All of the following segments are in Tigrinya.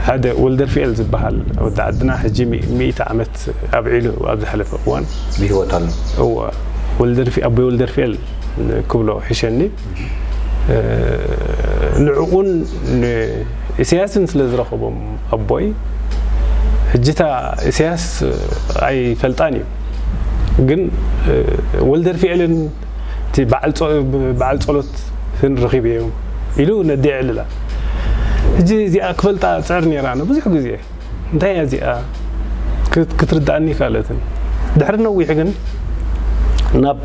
ሓደ ወልደርፊኤል ዝበሃል ወዲ ዓድና ሕጂ ሚ- ሚእቲ ዓመት ኣብዒሉ ኣብ ዝሓለፈ እዋን። ብህይወት ኣሎ። እወ፣ ወልደርፊ ኣቦይ ወልደርፊኤል ክብሎ ሕሸኒ። ንዕኡን ንኢሳያስን ስለ ዝረኸቦም ኣቦይ፣ ሕጂታ ኢሳያስ ኣይፈልጣን እዩ፣ ግን ወልደርፊኤልን እቲ በዓል ጸ- በዓል ጸሎትን ረኺበዮም ኢሉ ነዲኣ የዕልላ። ሕጂ እዚኣ ክፈልጣ ጽዕር ነይራ ብዙሕ ግዜ። እንታይ እያ እዚኣ? ክት- ክትርድኣኒ ይካለትን። ድሕሪ ነዊሕ ግን ናብ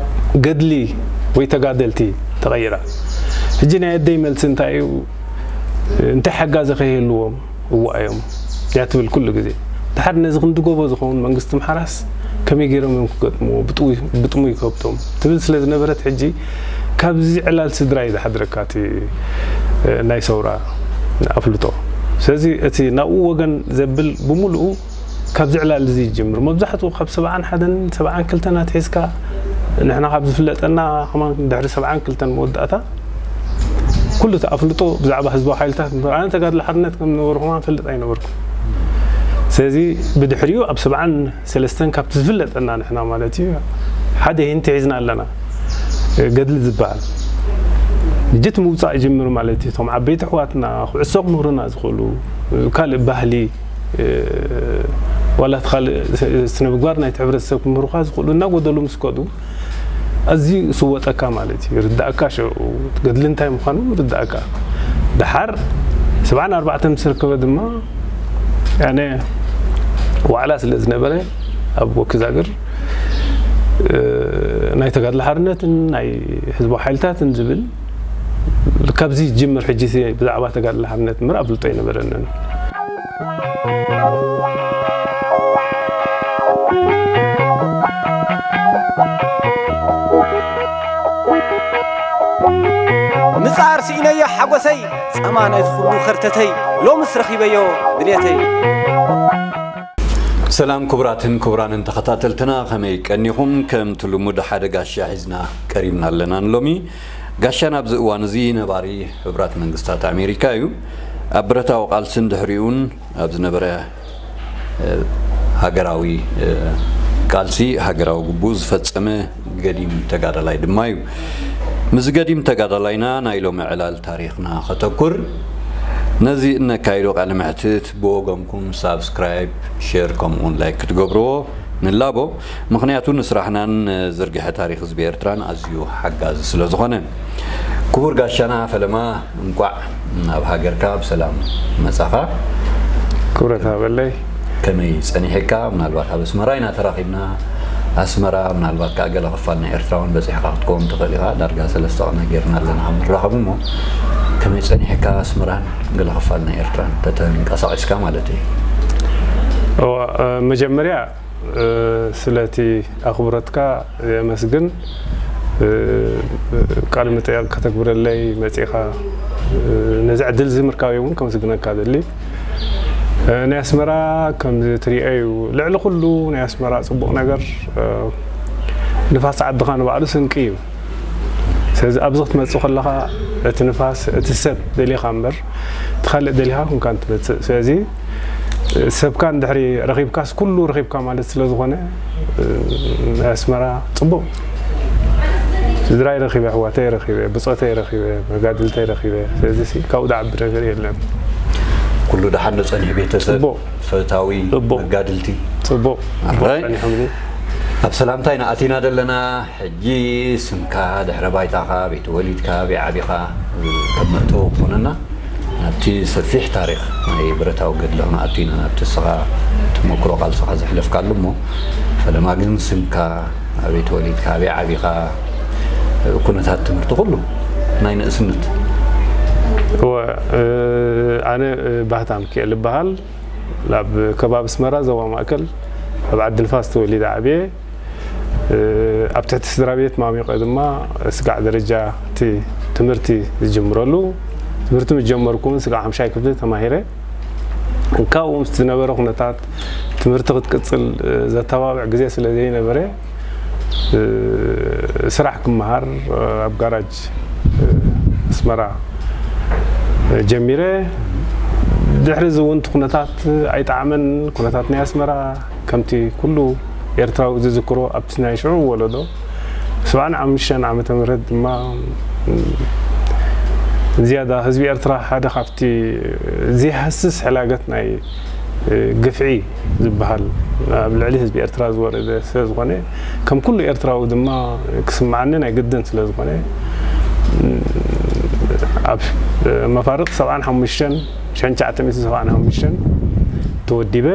ገድሊ ወይ ተጋደልቲ ተቐይራ። ሕጂ ናይ ኣደይ መልሲ እንታይ እዩ? እንታይ ሓጋዚ ከይህልዎም እዋእዮም እያ ትብል ኩሉ ግዜ። ድሓር ነዚ ክንዲ ጎቦ ዝኸውን መንግስቲ ምሓራስ ከመይ ገይሮም እዮም ክገጥምዎ? ብጥሙይ- ብጥሙይ ይከብቶም ትብል ስለ ዝነበረት፣ ሕጂ ካብዚ ዕላል ስድራ እዩ ዝሓድረካ እቲ ናይ ሰውራ ኣፍልጦ። ስለዚ እቲ ናብኡ ወገን ዘብል ብምሉኡ ካብዚ ዕላል እዚ ይጅምር። መብዛሕትኡ ካብ ሰብዓን ሓደን ሰብዓን ክልተን ኣትሒዝካ ንሕና ካብ ዝፍለጠና ከማን ድሕሪ ሰብዓን ክልተን መወዳእታ ኩሉ እቲ ኣፍልጦ ብዛዕባ ህዝባዊ ሓይልታት እምበር ኣነ ተጋድሎ ሓርነት ከም ዝነበሩ ከማን ፈልጥ ኣይነበርኩ። ስለዚ ብድሕሪኡ ኣብ ሰብዓን ሰለስተን ካብቲ ዝፍለጠና ንሕና ማለት እዩ ሓደ ሂንቲ ሒዝና ኣለና። ገድሊ ዝበሃል ጅት ምውፃእ ይጅምር ማለት እዩ። እቶም ዓበይቲ ኣሕዋትና ኩዕሶ ክምህሩና ዝኽእሉ ካልእ ባህሊ ዋላ እቲ ካልእ ስነ ምግባር ናይቲ ሕብረተሰብ ክምህሩካ ዝኽእሉ እናጎደሉ ምስ ከዱ ኣዝዩ ስወጠካ ማለት እዩ። ርዳእካ ሽዑ ገድሊ እንታይ ምዃኑ ርዳእካ። ደሓር ሰብዓን ኣርባዕተን ምስ ርከበ ድማ ያነ ዋዕላ ስለ ዝነበረ ኣብ ወኪዛግር ናይ ተጋድሎ ሓርነትን ናይ ህዝባዊ ሓይልታትን ዝብል ካብዚ ጅምር ሕጂ ብዛዕባ ተጋድሎ ሓርነት ምር ኣፍልጦ ኣይነበረንን። ምጽኣር ስኢነዮ ሓጎሰይ ጸማ ነዚ ኩሉ ኸርተተይ ሎምስ ረኺበዮ ድሌተይ። ሰላም ክቡራትን ክቡራንን ተኸታተልትና፣ ከመይ ቀኒኹም? ከምቲ ልሙድ ሓደ ጋሻ ሒዝና ቀሪብና ኣለና ንሎሚ። ጋሻና ኣብዚ እዋን እዚ ነባሪ ሕቡራት መንግስታት ኣሜሪካ እዩ። ኣብ ብረታዊ ቃልስን ድሕሪኡን ኣብ ዝነበረ ሃገራዊ ቃልሲ ሃገራዊ ግቡእ ዝፈጸመ ገዲም ተጋዳላይ ድማ እዩ። ምስዚ ገዲም ተጋዳላይና ናይ ሎሚ ዕላል ታሪኽና ከተኩር። ነዚ እነካይዶ ቃለ መሕትት ብወገንኩም ሳብስክራይብ፣ ሼር ከምኡውን ላይክ ክትገብርዎ ንላቦ። ምኽንያቱ ንስራሕናን ዝርግሐ ታሪኽ ህዝቢ ኤርትራን ኣዝዩ ሓጋዚ ስለ ዝኾነ። ክቡር ጋሻና ፈለማ እንቋዕ ናብ ሃገርካ ብሰላም መጻኻ። ክብረት ሃበለይ። ከመይ ጸኒሕካ? ምናልባት ኣብ ኣስመራ ኢና ተራኺብና። ኣስመራ ምናልባት ከኣ ገለ ክፋል ናይ ኤርትራ እውን በጺሕካ ክትከውን ትኽእል ኢኻ። ዳርጋ ሰለስተ ቅነ ጌርና ኣለና ኣብ ምራኸብ እሞ ከመይ ጸኒሕካ ኣስመራን ገለ ክፋል ናይ ኤርትራን ተተንቀሳቒስካ ማለት እዩ? እዋ፣ እ፣ መጀመርያ ስለቲ ኣኽብሮትካ የመስግን። ቃለ መጠይቕ ከተግብረለይ መጺኻ ነዚ ዕድል እዚ ምርካበይ እውን ከመስግነካ እደሊ። ናይ ኣስመራ ከምዚ ትሪኦ እዩ። ልዕሊ ኩሉ ናይ ኣስመራ ጽቡቕ ነገር ንፋስ ዓድኻ ንባዕሉ ስንቂ እዩ። ስለዚ ኣብዚ ክትመጽእ ከለኻ እቲ ንፋስ እቲ ሰብ ደሊኻ እምበር እቲ ካልእ ደሊኻ ኩንካ እንትመጽእ ስለዚ ሰብካ እንድሕሪ ረኺብካስ ኩሉ ረኺብካ ማለት ስለ ዝኾነ ናይ ኣስመራ ጽቡቕ ስድራይ ረኺበ ኣሕዋተይ ረኺበ ብጾተይ ረኺበ መጋድልተይ ረኺበ ስለዚ ሲ ካብኡ ዝዓቢ ነገር የለን። ኩሉ ደሓን ዶ ጸኒሑ ቤተሰብ ጽቡቕ። ፈታዊ ጽቡቕ። መጋድልቲ ጽቡቕ ኣራይ ጸኒሖምኒ። ኣብ ሰላምታ ኢና ኣቲና ዘለና። ሕጂ ስምካ ድሕረ ባይታኻ ቤት ወሊድካ ኣበይ ዓቢኻ ከም መእተዊ ክኾነና ናብቲ ሰፊሕ ታሪኽ ናይ ብረታዊ ገድሊ ክንኣቱ ኢና ናብቲ እስኻ ተመክሮ ቃልስኻ ዘሕለፍካሉ እሞ ፈለማ ግን ስምካ ኣበይ ተወሊድካ ኣበይ ዓቢኻ ኩነታት ትምህርቲ ኩሉ ናይ ንእስነት እወ ኣነ ባህታ ሚካኤል ይበሃል ኣብ ከባቢ ኣስመራ ዞባ ማእከል ኣብ ዓዲ ንፋስ ተወሊደ ዓብየ ኣብ ትሕቲ ስድራ ቤት ማሚቐ ድማ ስጋዕ ደረጃ እቲ ትምህርቲ ዝጅምረሉ ትምህርቲ ምስ ጀመርኩ እውን ስጋዕ ሓምሻይ ክፍሊ ተማሂረ ካብኡ ምስ ዝነበረ ኩነታት ትምህርቲ ክትቅጽል ዘተባብዕ ግዜ ስለ ዘይነበረ፣ ስራሕ ክመሃር ኣብ ጋራጅ ኣስመራ ጀሚረ። ድሕሪ እዚ እውን እቲ ኩነታት ኣይጠዓመን። ኩነታት ናይ ኣስመራ ከምቲ ኩሉ ኤርትራዊ ዝዝክሮ ኣብቲ ናይ ሽዑ ወለዶ ሰብዓን ሓሙሽተን ዓመተ ምህረት ድማ ዝያዳ ህዝቢ ኤርትራ ሓደ ካብቲ ዘይሃስስ ሕላገት ናይ ግፍዒ ዝበሃል ኣብ ልዕሊ ህዝቢ ኤርትራ ዝወረደ ስለ ዝኾነ፣ ከም ኩሉ ኤርትራዊ ድማ ክስምዓኒ ናይ ግድን ስለ ዝኾነ፣ ኣብ መፋርቕ ሰብዓን ሓሙሽተን፣ ሸንቻዕተ ሚእቲ ሰብዓን ሓሙሽተን ተወዲበ።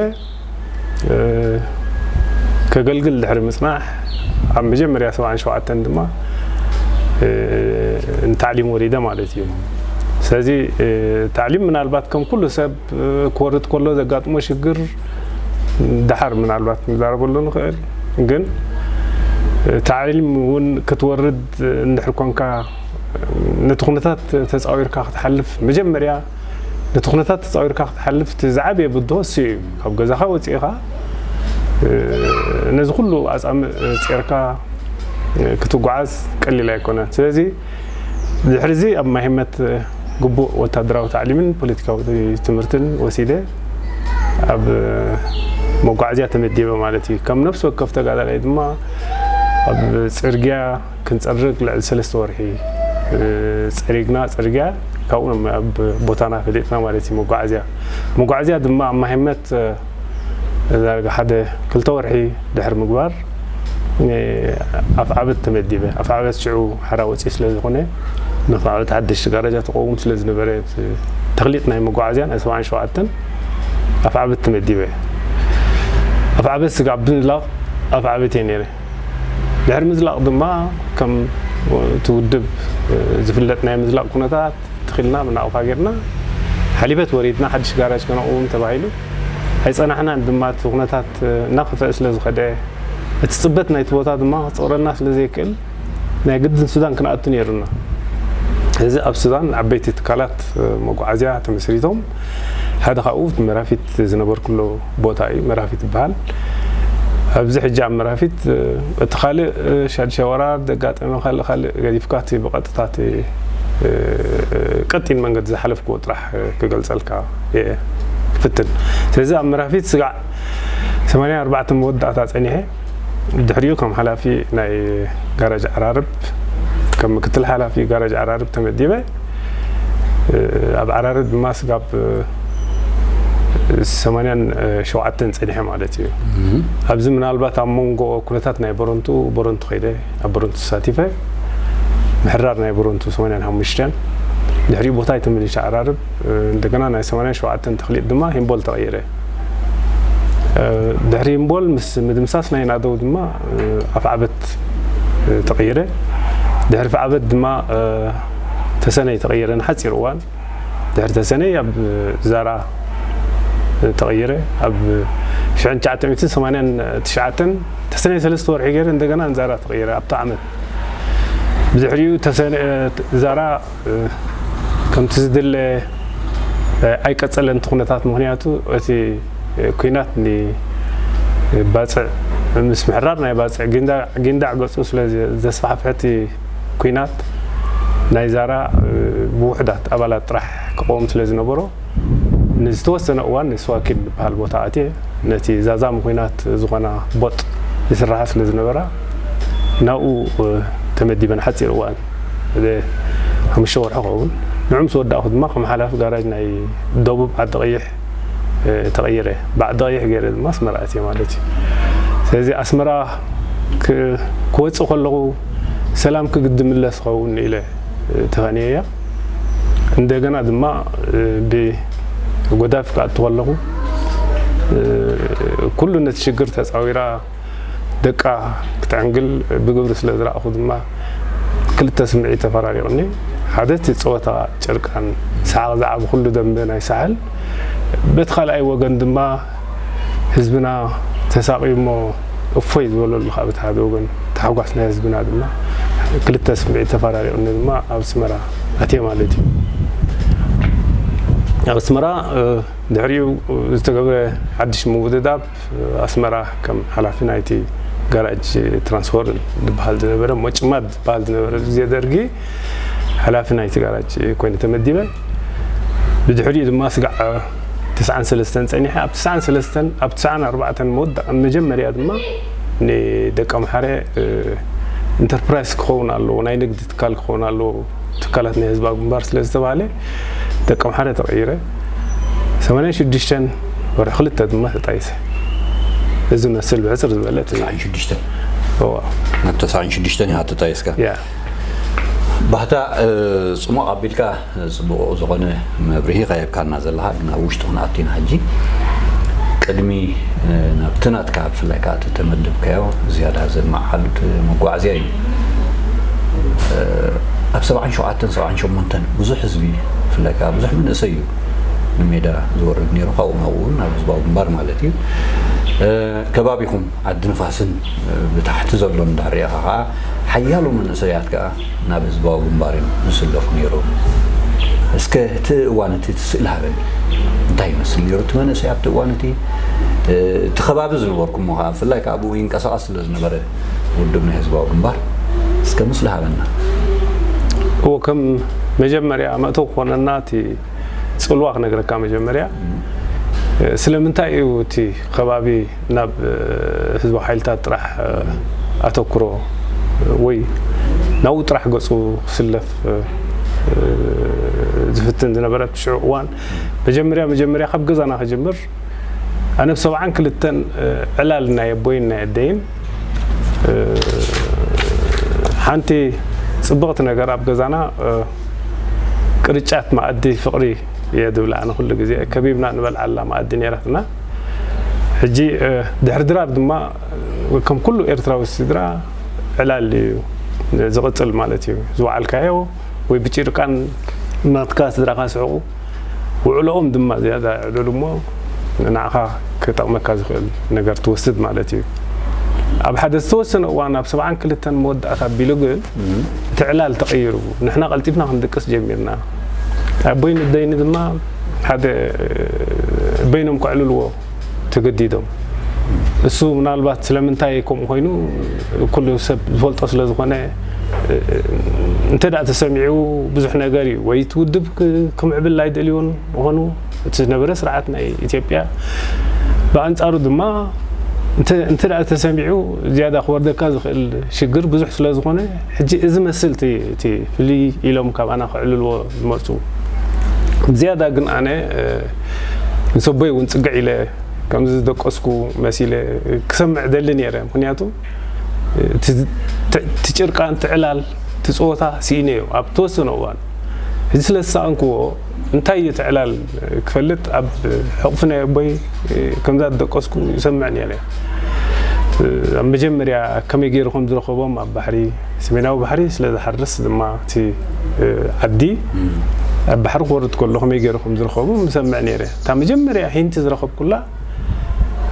ከገልግል ድሕሪ ምጽናሕ፣ ኣብ መጀመርያ ሰብዓን ሸውዓተን ድማ ንታዕሊም ወሪደ ማለት እዩ። ስለዚ ታዕሊም ምናልባት ከም ኩሉ ሰብ ክወርድ ከሎ ዘጋጥሞ ሽግር ደሓር ምናልባት ንዛረበሉ ንኽእል። ግን ታዕሊም እውን ክትወርድ እንድሕር ኮንካ፣ ነቲ ኩነታት ተጻዊርካ ክትሓልፍ፣ መጀመርያ ነቲ ኩነታት ተጻዊርካ ክትሓልፍ እቲ ዝዓበየ ብድሆ እሱ እዩ። ካብ ገዛኻ ወጺእኻ ነዚ ኩሉ ኣጻምእ ጼርካ ክትጓዓዝ ቀሊል ኣይኮነን። ስለዚ ድሕሪ እዚ ኣብ ማሂመት ግቡእ ወታደራዊ ታዕሊምን ፖለቲካዊ ትምህርትን ወሲደ ኣብ መጓዓዝያ ተመዲበ ማለት እዩ። ከም ነፍሲ ወከፍ ተጋዳላይ ድማ ኣብ ጽርግያ ክንጸርግ ልዕሊ ሰለስተ ወርሒ ጸሪግና፣ ጽርግያ ካብኡ ናብ ቦታና ፈሊጥና ማለት እዩ። መጓዓዝያ መጓዓዝያ ድማ ኣብ ማሂመት ዳርጋ ሓደ ክልተ ወርሒ ድሕሪ ምግባር ኣፍዓበት ተመዲበ። ኣፍዓበት ሽዑ ሓራ ወፂኡ ስለ ዝኾነ ንኣፍዓበት ሓደሽቲ ጋራጃ ተቐውም ስለ ዝነበረ፣ ተኽሊጥ ናይ መጓዓዝያ ናይ ሰብዓን ሸውዓተን ኣፍዓበት ተመዲበ። ኣፍዓበት ስጋብ ምዝላቕ ኣፍዓበት እየ ነይረ። ድሕሪ ምዝላቕ ድማ ከም እቲ ውድብ ዝፍለጥ ናይ ምዝላቕ ኩነታት ትኽልና ብናቕፋ ጌርና ሓሊበት ወሪድና ሓድሽ ጋራጅ ከነቕውም ተባሂሉ ኣይጸናሕናን። ድማ እቲ ኩነታት እናኸፍአ ስለ ዝኸደ፣ እቲ ጽበት ናይቲ ቦታ ድማ ክጽቕረና ስለ ዘይክእል ናይ ግድን ሱዳን ክንኣቱ ነይሩና። እዚ ኣብ ሱዳን ዓበይቲ ትካላት መጓዓዝያ ተመስሪቶም፣ ሓደ ካብኡ መራፊት ዝነበርኩሎ ቦታ እዩ። መራፊት ይበሃል። ኣብዚ ሕጂ ኣብ መራፊት እቲ ካልእ ሻድሻይ ወራር ዘጋጠመ ካልእ ካልእ ገዲፍካ እቲ ብቐጥታ እቲ ቀጢን መንገዲ ዝሓለፍክዎ ጥራሕ ክገልጸልካ እየ ክፍትን። ስለዚ ኣብ መራፊት ስጋዕ ሰማንያን ኣርባዕተን መወዳእታ ጸኒሐ፣ ድሕሪኡ ከም ሓላፊ ናይ ጋራጅ ዓራርብ፣ ከም ምክትል ሓላፊ ጋራጅ ዓራርብ ተመዲበ። ኣብ ዓራርብ ድማ ስጋብ ሰማንያን ሸውዓተን ጸኒሐ ማለት እዩ። ኣብዚ ምናልባት ኣብ መንጎ ኩነታት ናይ በረንቱ፣ በረንቱ ከይደ፣ ኣብ በረንቱ ተሳቲፈ፣ ምሕራር ናይ በረንቱ ሰማንያን ሓሙሽተን፣ ድሕሪኡ ቦታይ ተመሊሰ ዓራርብ፣ እንደገና ናይ ሰማንያን ሸውዓተን ተኽሊጥ ድማ ሂምቦል ተቐይረ። ድሕሪ ሂምቦል ምስ ምድምሳስ ናይ ናደው ድማ ኣፍዓበት ተቐይረ። ድሕሪ ኣፍዓበት ድማ ተሰነይ ተቐይረ ንሓጺር እዋን። ድሕሪ ተሰነይ ኣብ ዛራ ተቐይረ። ኣብ ሽሕን ትሽዓተ ሚእትን ሰማንያን ትሽዓተን ተሰነይ ሰለስተ ወርሒ ገይረ፣ እንደገና ንዛራ ተቐይረ ኣብቲ ዓመት። ብድሕሪኡ ተሰነ-፣ ዛራ ከምቲ ዝድለ ኣይቀጸለን እቲ ኩነታት። ምኽንያቱ እቲ ኲናት ንባጽዕ፣ ምስ ምሕራር ናይ ባጽዕ ጊንዳ-፣ ጊንዳዕ ገጹ ስለ ዘስፋሕፍሐ እቲ ኲናት ናይ ዛራ ብውሑዳት ኣባላት ጥራሕ ክቐውም ስለ ዝነበሮ፣ ንዝተወሰነ እዋን ንስዋኪን ዝበሃል ቦታ ኣትየ፣ ነቲ ዛዛሚ ኲናት ዝኾና ቦጥ ይስርሓ ስለ ዝነበራ፣ ናብኡ ተመዲበ ንሓጺር እዋን፣ ወደ ሓሙሽተ ወርሒ ክኸውን። ንዑ ምስ ወዳእኹ ድማ ከም ሓላፊ ጋራጅ ናይ ደቡብ ዓዲ ቀይሕ ተቐይረ። ብዓዲ ቀይሕ ገይረ ድማ ኣስመራ ኣትየ ማለት እዩ። ስለዚ ኣስመራ ክ-፣ ክወጽእ ከለኹ ሰላም ክግዲ ምለስ ኸውን ኢለ ተኸንየያ። እንደገና ድማ ብጎዳፍ ክኣቱ ከለኹ ኩሉ ነቲ ሽግር ተጻዊራ ደቃ ክትዕንግል ብግብሪ ስለ ዝረኣኹ ድማ ክልተ ስምዒት ተፈራሪቑኒ። ሓደ እቲ ጸወታ ጨርቃን ሰሓቕ ዝዓቢ ኩሉ ደንበ ናይ ሳሕል፣ በቲ ካልኣይ ወገን ድማ ህዝብና ተሳቕዩ እሞ እፎይ ዝበለሉ ካብ እቲ ሓደ ወገን ታሕጓስ ናይ ህዝብና ድማ ክልተ ስምዒት ተፈራሪቑኒ ድማ ኣብ ኣስመራ ኣትየ ማለት እዩ። ኣብ ኣስመራ ድሕሪኡ ዝተገብረ ሓድሽ ምውድዳብ ኣስመራ ከም ሓላፊ ናይቲ ጋራጅ ትራንስፎርም ዝበሃል ዝነበረ፣ ሞጭማድ ዝበሃል ዝነበረ ግዜ ደርጊ ሓላፊ ናይቲ ጋራጅ ኮይነ ተመዲበ። ብድሕሪኡ ድማ ስጋዕ ተስዓን ሰለስተን ጸኒሐ። ኣብ ተስዓን ሰለስተን ኣብ ተስዓን ኣርባዕተን መወዳእ መጀመርያ ድማ ንደቀምሓረ ኢንተርፕራይዝ ክኸውን ኣለዎ፣ ናይ ንግዲ ትካል ክኸውን ኣለዎ፣ ትካላት ናይ ህዝባዊ ግንባር ስለ ዝተባህለ ደቀምሓረ ተቐይረ። ሰማንያን ሽዱሽተን ወርሒ ክልተ ድማ ተጣይሰ። እዚ መስል ብሕጽር ዝበለ እቲ ተስዓን ሽዱሽተን እዋ። ናብ ተስዓን ሽዱሽተን ኢኻ ተጣይስካ። ያ ባህታ ጽሙቕ ኣቢልካ ጽቡቕ ዝኾነ መብርሂ ከየብካና ዘለኻ፣ ግን ኣብ ውሽጡ ክንኣቲና ሕጂ ቅድሚ ናብቲ ናትካ ብፍላይ ከዓ እቲ ተመደብካዮ ዝያዳ ዘማዕሓሉት መጓዓዝያ እዩ። ኣብ ሰብዓን ሸውዓተን ሰብዓን ሸሞንተን ብዙሕ ህዝቢ ብፍላይ ከዓ ብዙሕ መንእሰይ እዩ ንሜዳ ዝወርድ ነይሩ፣ ካብኡ ናብኡ ናብ ህዝባዊ ግንባር ማለት እዩ። ከባቢኹም ዓዲ ንፋስን ብታሕቲ ዘሎ እንዳርኢኻ ከዓ ሓያሎ መንእሰያት ከዓ ናብ ህዝባዊ ግንባር እዮም ዝስለፉ ነይሮም። እስከ እቲ እዋን እቲ እቲ ስእሊ ሃበኒ። እንታይ ይመስል ነይሩ እቲ መንእሰይ ኣብቲ እዋን እቲ? እቲ ከባቢ ዝነበርኩሞ ከዓ ብፍላይ ከዓ ብኡ ይንቀሳቐስ ስለ ዝነበረ ውድብ ናይ ህዝባዊ ግንባር እስከ ምስሊ ሃበና። እዎ ከም መጀመርያ መእተው ክኾነና እቲ ጽልዋ ክነግረካ መጀመርያ ስለምንታይ እዩ እቲ ከባቢ ናብ ህዝባዊ ሓይልታት ጥራሕ ኣተኩሮ ወይ ናብኡ ጥራሕ ገጹ ክስለፍ ዝፍትን ዝነበረ ኣብቲ ሽዑ እዋን መጀመርያ መጀመርያ ካብ ገዛና ክጅምር ኣነ ብ ሰብዓን ክልተን ዕላል ናይ ኣቦይን ናይ ኣደይን ሓንቲ ጽብቕቲ ነገር ኣብ ገዛና ቅርጫት መኣዲ ፍቕሪ እየ ዝብላ ኣነ ኩሉ ግዜ ከቢብና ንበልዓላ መኣዲ ነይራትና። ሕጂ ድሕሪ ድራር ድማ ከም ኩሉ ኤርትራዊ ስድራ ዕላል እዩ ዝቕጽል ማለት እዩ። ዝወዓልካዮ ወይ ብጭርቃን ናትካ ስድራኻ ስሕቑ ውዕሎኦም ድማ ዝያዳ ይዕደሉ እሞ ንዓኻ ክጠቕመካ ዝኽእል ነገር ትወስድ ማለት እዩ። ኣብ ሓደ ዝተወሰነ እዋን ኣብ ሰብዓን ክልተን መወዳእታ ኣቢሉ ግን እቲ ዕላል ተቐይሩ። ንሕና ቀልጢፍና ክንድቅስ ጀሚርና። ኣቦይን ኣደይን ድማ ሓደ በይኖም ከዕልልዎ ተገዲዶም። እሱ ምናልባት ስለምንታይ ከምኡ ኮይኑ ኩሉ ሰብ ዝፈልጦ ስለ ዝኾነ እንተ ደኣ ተሰሚዑ ብዙሕ ነገር እዩ ወይ እቲ ውድብ ክምዕብል ኣይደልዮን ምዃኑ እቲ ዝነበረ ስርዓት ናይ ኢትዮጵያ ብኣንጻሩ ድማ እንተ ደኣ ተሰሚዑ ዝያዳ ክወርደካ ዝኽእል ሽግር ብዙሕ ስለ ዝኾነ ሕጂ እዚ መስል እቲ ፍልይ ኢሎም ካባና ክዕልልዎ ዝመፁ ዝያዳ ግን ኣነ ምስ ኣቦይ እውን ፅግዕ ኢለ ከምዚ ዝደቀስኩ መሲለ ክሰምዕ ደሊ ነይረ። ምክንያቱ እቲ ጭርቃን ትዕላል ትፅወታ ስኢነዮ ኣብ ተወሰነ እዋን እዚ ስለ ዝሰኣንክዎ እንታይ እዩ ትዕላል ክፈልጥ ኣብ ሕቕፊ ናይ ኣቦይ ከምዛ ዝደቀስኩ ይሰምዕ ነይረ። ኣብ መጀመርያ ከመይ ገይሩ ከም ዝረኸቦም ኣብ ባሕሪ ሰሜናዊ ባሕሪ ስለ ዝሓርስ ድማ እቲ ዓዲ ኣብ ባሕሪ ክወርድ ከሎ ከመይ ገይሩ ከም ዝረኸቦም ይሰምዕ ነይረ። እታ መጀመርያ ሂንቲ ዝረኸብኩላ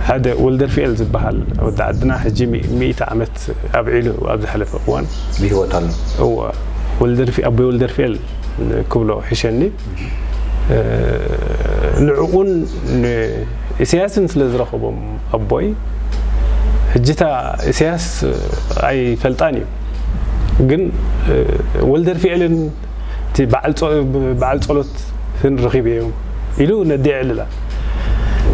ሓደ ወልደርፊኤል ዝበሃል ወዲ ዓድና ሕጂ ሚእቲ ዓመት ኣብዒሉ ኣብ ዝሓለፈ እዋን ብህይወት ኣሎ። እወ ወልደርፊ ኣቦይ ወልደርፊኤል ክብሎ ሕሸኒ ንዕኡን ኢሳያስን ስለ ዝረኸቦም ኣቦይ ሕጂታ ኢሳያስ ኣይፈልጣን እዩ ግን ወልደርፊኤልን እቲ በዓል ጸሎት ን ረኺበዮም ኢሉ ነዲኣ የዕልላ።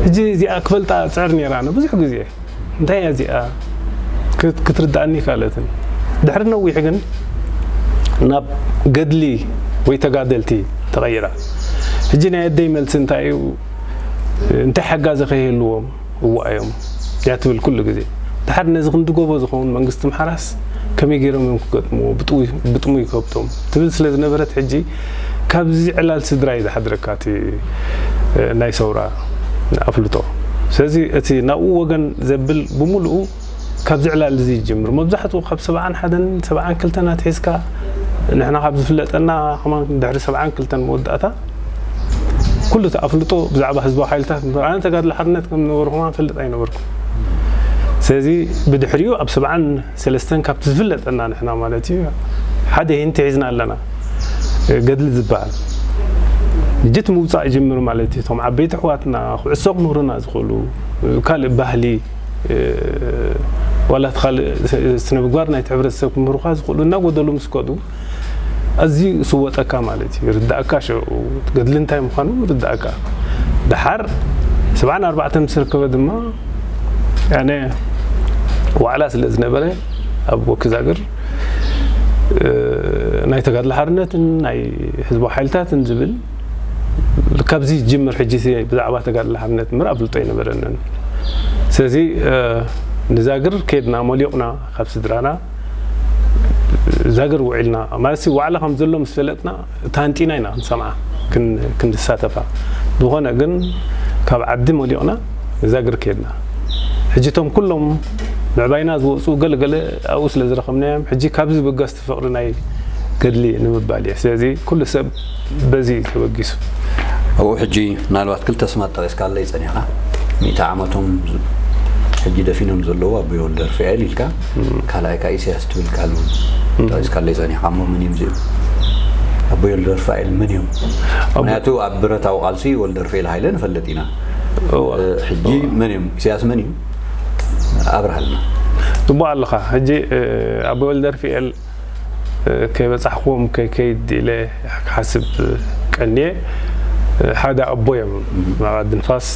ሕጂ እዚኣ ክፈልጣ ጽዕር ነይራ ኣነ ብዙሕ ግዜ እንታይ እያ እዚኣ ክትርዳእኒ ይካለትን። ድሕሪ ነዊሕ ግን ናብ ገድሊ ወይ ተጋደልቲ ተቐይራ። ሕጂ ናይ ኣደይ መልሲ እንታይ እዩ? እንታይ ሓጋዚ ከይህልዎም እዋእዮም እያ ትብል ኩሉ ግዜ። ድሓር ነዚ ክንዲ ጎቦ ዝኸውን መንግስቲ ምሓራስ ከመይ ገይሮም እዮም ክገጥምዎ ብጥሙይ ከብቶም ትብል ስለ ዝነበረት ሕጂ ካብዚ ዕላል ስድራ እዩ ዝሓድረካ እቲ ናይ ሰውራ ኣፍልጦ። ስለዚ እቲ ናብኡ ወገን ዘብል ብምሉኡ ካብዚ ዕላል እዚ ይጅምር። መብዛሕትኡ ካብ ሰብዓን ሓደን ሰብዓን ክልተን ኣትሒዝካ ንሕና ካብ ዝፍለጠና ከማን ድሕሪ ሰብዓን ክልተን መወዳእታ ኩሉ እቲ ኣፍልጦ ብዛዕባ ህዝባዊ ሓይልታት ኣነ ተጋድሎ ሓርነት ከም ዝነበሩ ከማን ፈልጥ ኣይነበርኩ። ስለዚ ብድሕሪኡ ኣብ ሰብዓን ሰለስተን ካብቲ ዝፍለጠና ንሕና ማለት እዩ ሓደ ሂንቲ ሒዝና ኣለና ገድሊ ዝበሃል ሕጂ እቲ ምውፃእ ይጅምር ማለት እዩ። እቶም ዓበይቲ ኣሕዋትና ኩዕሶ ክምህሩና ዝኽእሉ፣ ካልእ ባህሊ፣ ዋላ እቲ ካልእ ስነ ምግባር ናይቲ ሕብረተሰብ ክምህሩኻ ዝኽእሉ እናጎደሉ ምስ ከዱ ኣዝዩ ይስወጠካ ማለት እዩ። ይርዳእካ፣ ሽዑ ገድሊ እንታይ ምዃኑ ይርዳእካ። ደሓር ሰብዓን ኣርባዕተን ምስ ርከበ ድማ ኣነ ዋዕላ ስለ ዝነበረ ኣብ ወኪዛግር ናይ ተጋድሎ ሓርነትን ናይ ህዝባዊ ሓይልታትን ዝብል ካብዚ ጅምር ሕጂ ብዛዕባ ተጋድሎ ሓርነት ምር ኣብልጦ ኣይነበረንን። ስለዚ ንዛግር ከድና መሊቕና ካብ ስድራና ዛግር ውዒልና ማለት ዋዕላ ከም ዘሎ ምስ ፈለጥና ታንጢና ኢና ክንሰምዓ ክንሳተፋ። ዝኾነ ግን ካብ ዓዲ መሊቕና ዛግር ከድና። ሕጂ እቶም ኩሎም ምዕባይና ዝወፁ ገለገለ ኣብኡ ስለ ዝረኸብናዮም ሕጂ ካብዚ በጋስ ፍቕሪ ናይ ገድሊ ንምባል እየ። ስለዚ ኩሉ ሰብ በዚ ተበጊሱ። ኣብኡ ሕጂ ምናልባት ክልተ ስማት ጠቂስካለይ ፀኒሕካ። ሚእቲ ዓመቶም ሕጂ ደፊኖም ዘለዉ ኣቦይ ወልደ ርፋኤል ኢልካ፣ ካልኣይ ከዓ ኢሳያስ ትብል ቃል እውን ጠቂስካለይ ፀኒሕካ። እሞ መን እዮም እዚኦም? ኣቦይ ወልደ ርፋኤል መን እዮም? ምክንያቱ ኣብ ብረታዊ ቃልሲ ወልደ ርፋኤል ሃይለ ንፈልጥ ኢና። ሕጂ መን እዮም? ኢሳያስ መን እዩ? ኣብርሃልና። ጽቡቕ ኣለኻ። ሕጂ ኣቦይ ወልደ ርፋኤል ከይበጻሕክዎም ከይከይድ ኢለ ክሓስብ ቀንየ። ሓደ ኣቦ እዮም፣ መቓዲ ንፋስ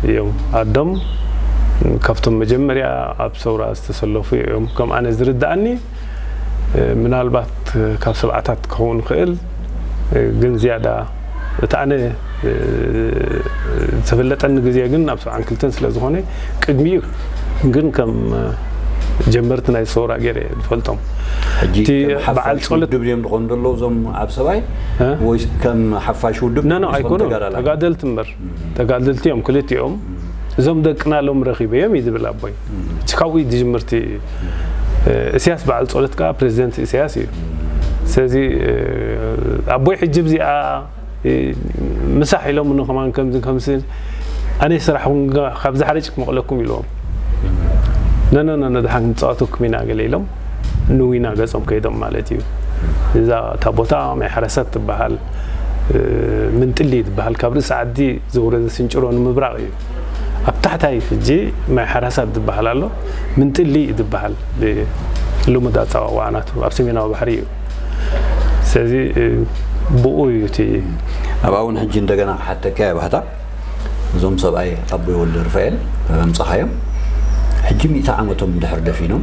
እዮም ኣዶም። ካብቶም መጀመርያ ኣብ ሰውራ ዝተሰለፉ እዮም። ከም ኣነ ዝርድኣኒ ምናልባት ካብ ሰብዓታት ክኸውን ይኽእል፣ ግን ዝያዳ እቲ ኣነ ዝተፈለጠኒ ግዜ ግን ኣብ ሰብዓን ክልተን ስለ ዝኾነ ቅድሚኡ ግን ከም ጀመርቲ ናይ ሰውራ ገይረ ዝፈልጦም። ሕጂ እቲ ከም በዓል ሓፋሽ ጸሎት ውድብ ድዮም ዝኾኑ ዘለዉ እዞም ኣብ ሰብኣይ እ? ወይስ ከም ሓፋሽ ውድብ ኖ ኖ ወይስ ከም ኣይኮኑን ተጋዳላይ? ተጋደልቲ እምበር ተጋደልቲ እዮም ክልቲኦም። እዞም ደቅና ሎም ረኺበዮም እዩ ዝብል ኣቦይ። እቲ ካብኡ እዩ ዝጅምርቲ። እስያስ በዓል ጸሎት ከዓ ፕሬዚደንት እስያስ እዩ። ስለዚ ኣቦይ ሕጂ ብዚኣ ምሳሕ ኢሎምኒ ከማን ከምዚ ከምዚ ኣነ ስራሕ እውን ካብዚ ሓደ ጭቅ መቕለኩም ኢልዎም። ነነነ ነድሓን ክንፃወተኩም ኢና ገለ ኢሎም ንዊና ገፆም ከይዶም ማለት እዩ። እዛ እታ ቦታ ማይ ሓረሳት ትበሃል ምንጥሊ ትበሃል ካብ ርእሲ ዓዲ ዝውረደ ስንጭሮ ንምብራቕ እዩ። ኣብ ታሕታይ ሕጂ ማይ ሓራሳት ዝበሃል ኣሎ፣ ምንጥሊ እዩ ዝበሃል ልሙድ ኣፀዋውዓ ናቱ ኣብ ሰሜናዊ ባሕሪ እዩ። ስለዚ ብኡ እዩ እቲ ኣብኣ እውን ሕጂ እንደገና ክሓተካ እየ ባህታ። እዞም ሰብኣይ ኣቦይ ወልደ ርፋኤል ኣምጻኻዮም ሕጂ ሚእቲ ዓመቶም እንድሕር ደፊኖም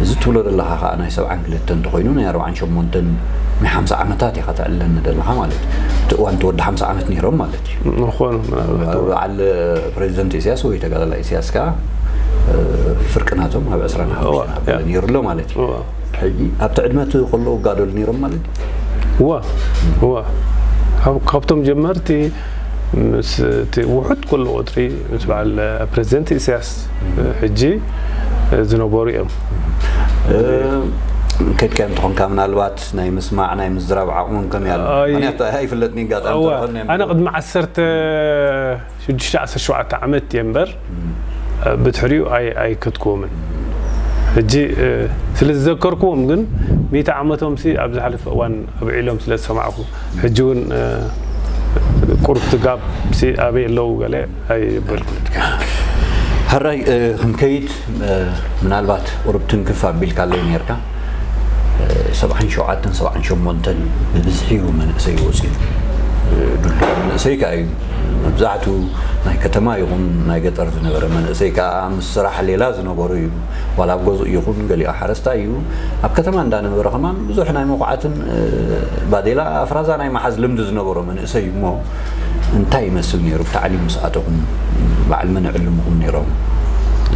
እዚ ትብሎ ዘለኻ ከዓ ናይ ሰብዓን ክልተን እንተኾይኑ ናይ ኣርባዓን ሸሞንተን ናይ ሓምሳ ዓመታት ኢኻ ተዕልለኒ ዘለኻ ማለት እዩ። እቲ እዋን እቲ ወዲ ሓምሳ ዓመት ነይሮም ማለት እዩ። ምኾኑ ምናልባት በዓል ፕሬዚደንት ኢሳያስ ወይ ተጋዳላይ ኢሳያስ ከዓ ፍርቂ ናቶም ኣብ ዕስራን ሓሙሽተን ኣበለ ነይሩ ኣሎ ማለት እዩ። ሕጂ ኣብቲ ዕድመ እቲ ከለዉ ይጋደሉ ነይሮም ማለት እዩ። እዋ እዋ ካብቶም ጀመርቲ ምስ እቲ ውሑድ ኩሉ ቁፅሪ ምስ በዓል ፕሬዚደንት ኢሳያስ ሕጂ ዝነበሩ እዮም። ከድካዮ እንተኾንካ ምናልባት ናይ ምስማዕ ናይ ምዝራብ ዓቕሞም ከመይ ኣሎ? ምክንያቱ ኣይፍለጥን ኣጋጣሚ ተኾነ ኣነ ቅድሚ ዓሰርተ ሽዱሽተ ዓሰርተ ሸውዓተ ዓመት እየ እምበር ብድሕሪኡ ኣይከድክዎምን። ሕጂ ስለ ዝዘከርክዎም ግን ሚእቲ ዓመቶም ሲ ኣብ ዝሓለፈ እዋን ኣብዒሎም ስለ ዝሰማዕኩ ሕጂ እውን ቁሩብ ትጋብ ሲ ኣበይ ኣለዉ ገለ ኣይበልኩን። ሕራይ ክንከይድ ምናልባት ቁሩብ ትንክፍ ኣቢልካለይ ነርካ። ሰብዓን ሸውዓተን ሰብዓን ሸሞንተን ብብዝሒ እዩ መንእሰይ ወፂኡ። ድልዱል መንእሰይ ከዓ እዩ። መብዛሕቱ ናይ ከተማ ይኹን ናይ ገጠር ዝነበረ መንእሰይ ከዓ ምስ ስራሕ ሌላ ዝነበሩ እዩ። ዋላ ኣብ ገዝኡ ይኹን ገሊኡ ሓረስታይ እዩ። ኣብ ከተማ እንዳነበረ ከማን ብዙሕ ናይ መኹዓትን ባዴላ ኣፍራዛ ናይ መሓዝ ልምዲ ዝነበሮ መንእሰይ እዩ እሞ እንታይ ይመስል ነይሩ? ብታዕሊም ምስ ኣተኹም በዓል መን ይዕልምኹም ነይሮም?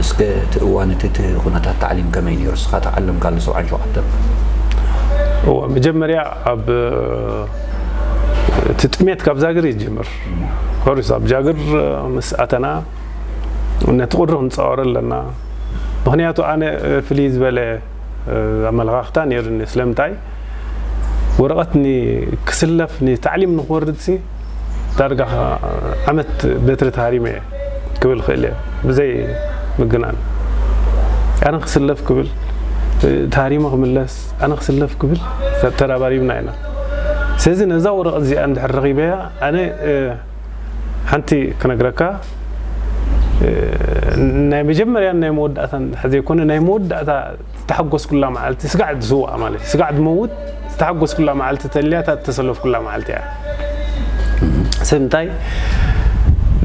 እስከ እቲ እዋን እቲ እቲ ኩነታት ታዕሊም ከመይ ነይሩ? ንስኻ ተዓለምካሉ ሰብዓን ሸውዓተን? እወ፣ መጀመርያ ኣብ እቲ ጥሜት ካብ ዛግር ይጅምር። ኮርስ ኣብ ጃግር ምስ ኣተና ነቲ ቁሪ ክንፃወር ኣለና። ምኽንያቱ ኣነ ፍልይ ዝበለ ኣመለኻኽታ ነይሩኒ። ስለምንታይ ወረቐት ክስለፍ ንታዕሊም ንክወርድሲ ዳርጋ ዓመት በትሪ ተሃሪመ እየ ክብል ክእል እየ ብዘይ ምግናን። ኣነ ክስለፍ ክብል ተሃሪመ ክምለስ ኣነ ክስለፍ ክብል ተራባሪብና ኢና። ስለዚ ነዛ ወረቐት እዚኣ እንድሕር ረኺበያ ኣነ ሓንቲ ክነግረካ፣ ናይ መጀመርያን ናይ መወዳእታን እንድሕር ዘይኮነ፣ ናይ መወዳእታ ዝተሓጎስኩላ መዓልቲ፣ ስጋዕ ዝስዋእ ማለት እዩ፣ ስጋዕ ዝመውት ዝተሓጎስኩላ መዓልቲ ተልያ እታ እተሰለፍኩላ መዓልቲ እያ። ሰብ እንታይ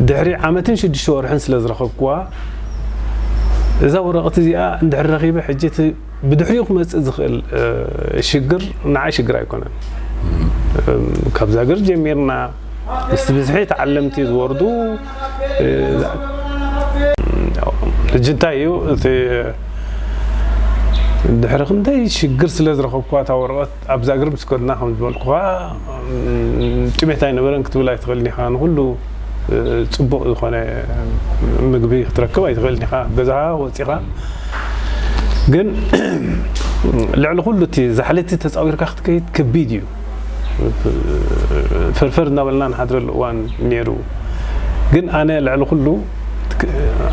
ድሕሪ ዓመትን ሽዱሽተ ወርሕን ስለ ዝረኸብኩዋ፣ እዛ ወረቐት እዚኣ እንድሕር ረኺበ፣ ሕጂ እቲ ብድሕሪኡ ክመጽእ ዝኽእል ሽግር ንዓይ ሽግር ኣይኮነን። ካብ ዛግር ጀሚርና ምስቲ ብዝሒ ተዓለምቲ ዝወርዱ፣ ሕጂ እንታይ እዩ እቲ ድሕሪ ክንደይ ሽግር ስለ ዝረኸብኩዋ እታ ወረቐት፣ ኣብ ዛግር ምስ ከድና ከም ዝበልኩኻ ጥሜት ኣይነበረን ክትብል ኣይትኽእልን ኢኻ። ንኹሉ ጽቡቕ ዝኾነ ምግቢ ክትረክብ ኣይትኽእልን ኢኻ። ገዛኻ ወጺኻ ግን ልዕሊ ኩሉ እቲ ዛሕለቲ ተጻዊርካ ክትከይድ ከቢድ እዩ። ፍርፍር እናበልና ንሓድረሉ እዋን ነይሩ። ግን ኣነ ልዕሊ ኩሉ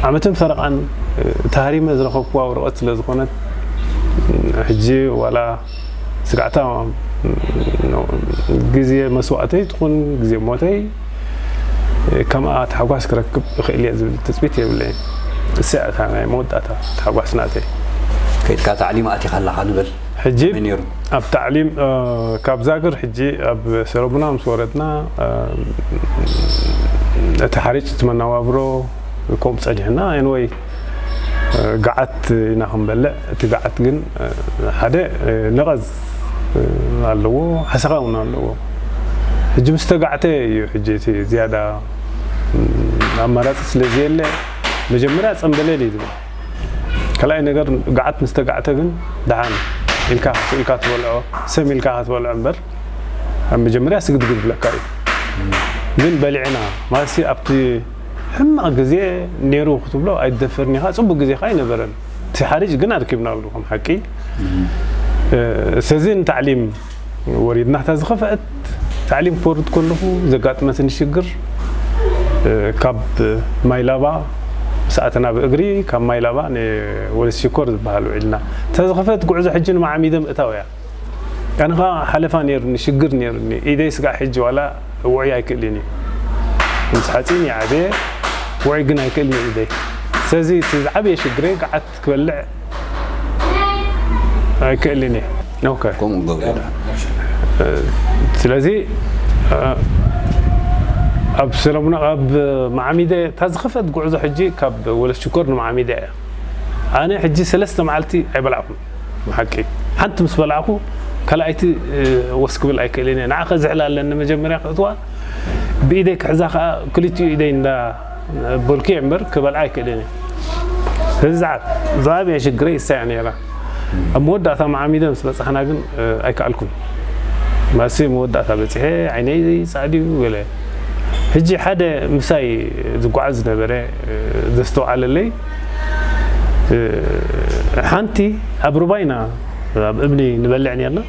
ዓመትን ፈረቓን ተሃሪመ ዝረኸብኩዋ ወረቐት ስለ ዝኾነት፣ ሕጂ ዋላ ስጋዕታ ግዜ መስዋእተይ ትኹን ግዜ ሞተይ ከምኣ ታሕጓስ ክረክብ እኽእል እየ ዝብል ትጽቢት የብለይን። እሳ እታ ናይ መወዳእታ ታሕጓስ ናተይ። ከይድካ ታዕሊም ኣቲኻ ኣለኻ ንበል። ሕጂ ከመይ ነይሩ? ኣብ ታዕሊም፣ እ፣ ካብ ዛግር ሕጂ ኣብ ሰረቡና ምስ ወረድና፣ እ፣ እቲ ሓሪጭ እቲ መነባብሮ ከምኡ ጸኒሕና። ኤንወይ፣ እ፣ ገዓት ኢና ክንበልዕ። እቲ ገዓት ግን፣ እ፣ ሓደ፣ እ፣ ነቐዝ፣ እ፣ ኣለዎ፣ ሓሰኻ እውን ኣለዎ። ሕጂ ምስ ተጋዕተ እዩ ሕጂ እቲ ዝያዳ፣ እ፣ ኣማራጺ ስለ ዘየለ፣ መጀመርያ ጸምበለል እዩ ዝብል። ካልኣይ ነገር፣ ገዓት ምስ ተጋዕተ ግን ደሓን ኢልካ፣ ስቕ ኢልካ ትበልዖ፣ ሰም ኢልካ ክትበልዖ እምበር፣ ኣብ መጀመርያ ስግድግድ ይብለካ እዩ። ግን በሊዕና፣ ማለትሲ ኣብቲ ሕማቕ ግዜ ነይሩ ክትብሎ ኣይትደፍርን ኢኻ፣ ጽቡቕ ግዜ ኸኣ ኣይነበረን። እቲ ሓሪጭ ግን ኣርኪብናሉ ከም ሓቂ። እ፣ ስለዚ ንታዕሊም ወሪድና። እታ ዝኸፍአት፣ ታዕሊም ክወርድ ከለኹ ዘጋጥመትኒ ሽግር፣ እ፣ ካብ ማይላባ ምስ ኣተና ብእግሪ፣ ካብ ማይላባ ንወለስ ሽኮር ዝበሃል ውዒልና። እታ ዝኸፍአት ጉዕዞ ሕጂ ንመዓሚደ ምእታው እያ። ኣነ ኸኣ ሓለፋ ነይሩኒ፣ ሽግር ነይሩኒ። ኢደይ ስጋዕ ሕጂ ዋላ ውዑይ ኣይክእልን እዩ። ምስ ሓጺን ይዓብየ፣ ውዑይ ግን ኣይክእልን እዩ ኢደይ። ስለዚ እቲ ዝዓበየ ሽግረይ ገዓት ክበልዕ ኣይክእልን እየ። ኦኬ። ከምኡ ገብረ። ስለዚ፣ እ፣ ኣብ ሰለሙና፣ ኣብ መዓሚደ እታ ዝኸፍአት ጉዕዞ ሕጂ ካብ ወለስ ሽኮር ንመዓሚደ እያ። ኣነ ሕጂ ሰለስተ መዓልቲ ኣይበላዕኩን። ብሓቂ ሓንቲ ምስ በላዕኩ ካልኣይቲ፣ እ፣ ወስ ክብል ኣይክእልን እየ። ንዓኸ ዝሕል ኣለኒ መጀመርያ ክእትዋ፣ ብኢደይ ክሕዛ ከኣ ክልቲኡ ኢደይ እንዳ በልኩ እየ እምበር ክበልዓ ኣይክእልን እየ። ስለዚ ዝዓ-፣ ዝዓበየ ሽግረይ እሳ እያ ነይራ። ኣብ መወዳእታ መዓሚደ ምስ በጻሕና ግን፣ እ፣ ኣይከኣልኩን። ማሲ መወዳእታ በጺሐ ዓይነይ ጻዕድዩ ገለ። ሕጂ ሓደ ምሳይ ዝጓዓዝ ዝነበረ፣ እ፣ ዘስተውዓለለይ፣ እ፣ ሓንቲ ኣብ ሩባይና ኣብ እምኒ ንበልዕ ነርና።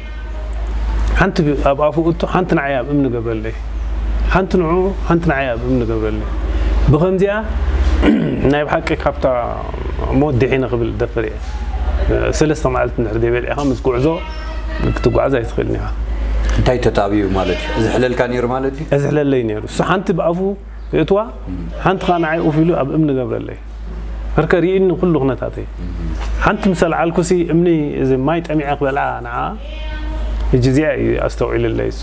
ሓንቲ ኣብ ኣፉ እቶ፣ ሓንቲ ንዓይ ኣብ እምኒ ገብረለይ። ሓንቲ ንዑ፣ ሓንቲ ንዓይ ኣብ እምኒ ገብረለይ። ብኸምዚኣ ናይ ብሓቂ ካብታ ሞት ድሒነ ክብል ደፍር እየ። ሰለስተ መዓልቲ እንድሕር ዘይበሊዕኻ ምስ ጉዕዞ ክትጓዓዝ ኣይትኽእልን ኢኻ። እንታይ ተጣብዩ ማለት እዩ? እዚ ሕለልካ ነይሩ ማለት እዩ? እዚ ሕለለይ ነይሩ። እሱ ሓንቲ ብኣፉ የእትዋ፣ ሓንቲ ኸኣ ንዓይ ኡፍ ኢሉ ኣብ እምኒ ገብረለይ። በርከ ርኢኒ ኩሉ ኩነታተይ። ሓንቲ ምስ ኣልዓልኩሲ እምኒ፣ እዚ ማይ ጠሚዐ ክበልዓ ንዓ፣ ሕጂ እዚኣ እዩ ኣስተውዒልለይ እሱ።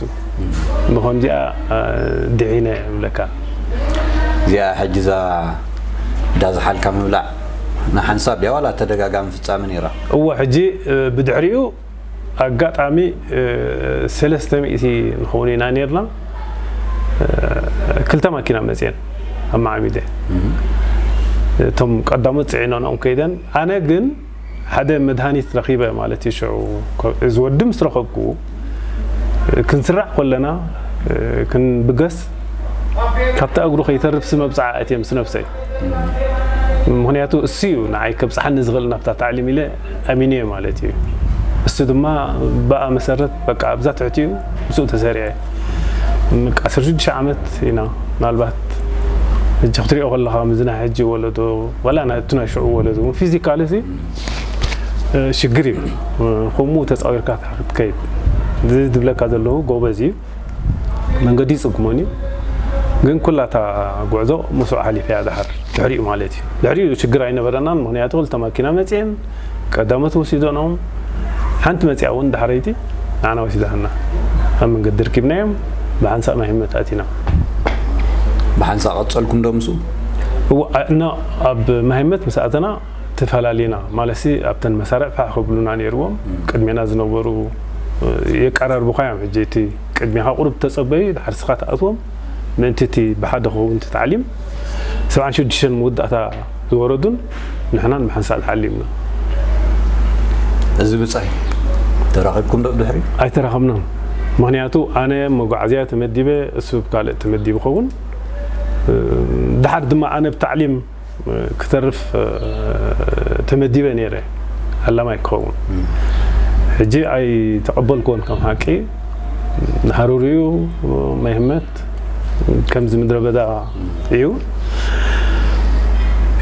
ብኸምዚኣ፣ እ፣ ድሒነ እብለካ። እዚኣ ሕጂ እዛ እንዳ ዝሓልካ ምብላዕ ንሓንሳብ ድያ ዋላ ተደጋጋሚ ፍጻመ ነይራ? እወ፣ ሕጂ፣ እ፣ ብድሕሪኡ ኣጋጣሚ፣ እ፣ ሰለስተ ሚእቲ ንኸውን ኢና ነርና። እ፣ ክልተ ማኪና መጽየን ኣብ መዓሚደ። እቶም ቀዳሞት ጽዒነንኦም ከይደን፣ ኣነ ግን ሓደ መድሃኒት ረኺበ ማለት እዩ። ሽዑ፣ እዚ ወዲ ምስ ረኸብኩ፣ ክንስራዕ ከለና፣ ክንብገስ፣ ካብታ እግሩ ከይተርፍሲ መብጽዓ ኣእትየ ምስ ነብሰይ። ምኽንያቱ እሱ እዩ ንዓይ ከብጽሓኒ ዝኽእል ናብታ ታዕሊም ኢለ ኣሚነ እየ ማለት እዩ። እሱ ድማ ብኣ መሰረት በቃ ኣብዛ ትሕቲኡ ምስኡ ተሰሪዐ። በቃ ዓሰርተ ሽዱሽተ ዓመት ኢና ምናልባት ሕጂ ክትሪኦ ከለኻ ምስዚ ናይ ሕጂ ወለዶ ዋላ ናይ እቲ ናይ ሽዑ ወለዶ እውን ፊዚካሊ ሲ፣ እ፣ ሽግር እዩ። እ፣ ከምኡ ተጻዊርካ ክትከይድ። እዚ ዝብለካ ዘለኹ ጎበዝ እዩ። መንገዲ ይጽግሞን እዩ። ግን ኩላታ ጉዕዞ ምስኡ ሓሊፈያ ድሓር ድሕሪኡ ማለት እዩ። ድሕሪኡ ሽግር ኣይነበረናን፣ ምኽንያቱ ክልተ ማኪና መጺኤን ቀዳሞት ወሲዶኖም፣ ሓንቲ መጺኣ እውን ድሓረይቲ ንዓና ወሲዳትና። ኣብ መንገዲ ርኪብናዮም፣ ብሓንሳእ ማይ ህመት ኣቲና። ብሓንሳእ ቀጸልኩም ዶ ምስኡ? እወ፣ እ፣ ኖ፣ ኣብ ማይ ህመት ምስ ኣተና ተፈላለዩና። ማለትሲ ኣብተን መሳርዕ ፋሕ ክብሉና ነይርዎም። ቅድሜና ዝነበሩ፣ እ፣ የቀራርቡኻ እዮም። ሕጂ እቲ ቅድሜኻ ቁሩብ ተጸበዩ፣ ድሓር ስኻ ትኣትዎም። ምእንቲ እቲ ብሓደ ክኸውን እቲ ታዕሊም፣ ሰብዓን ሽዱሽተን መወዳእታ ዝወረዱን ንሕናን ብሓንሳእ ተዓሊምና። እዚ ብጻይ ተራኺብኩም ዶ ድሕሪ? ኣይተራኸብናን። ምኽንያቱ ኣነ መጓዓዝያ ተመዲበ፣ እሱ ካልእ ተመዲቡ ኸውን። እ፣ ድሓር ድማ ኣነ ብታዕሊም ክተርፍ፣ እ፣ ተመዲበ ነይረ፣ ኣላማይ ክኸውን። ሕጂ ኣይተቐበልክዎን ከም ሓቂ። ንሃሩር እዩ፣ ማይ ህመት ከምዚ ምድረ በዳ እዩ።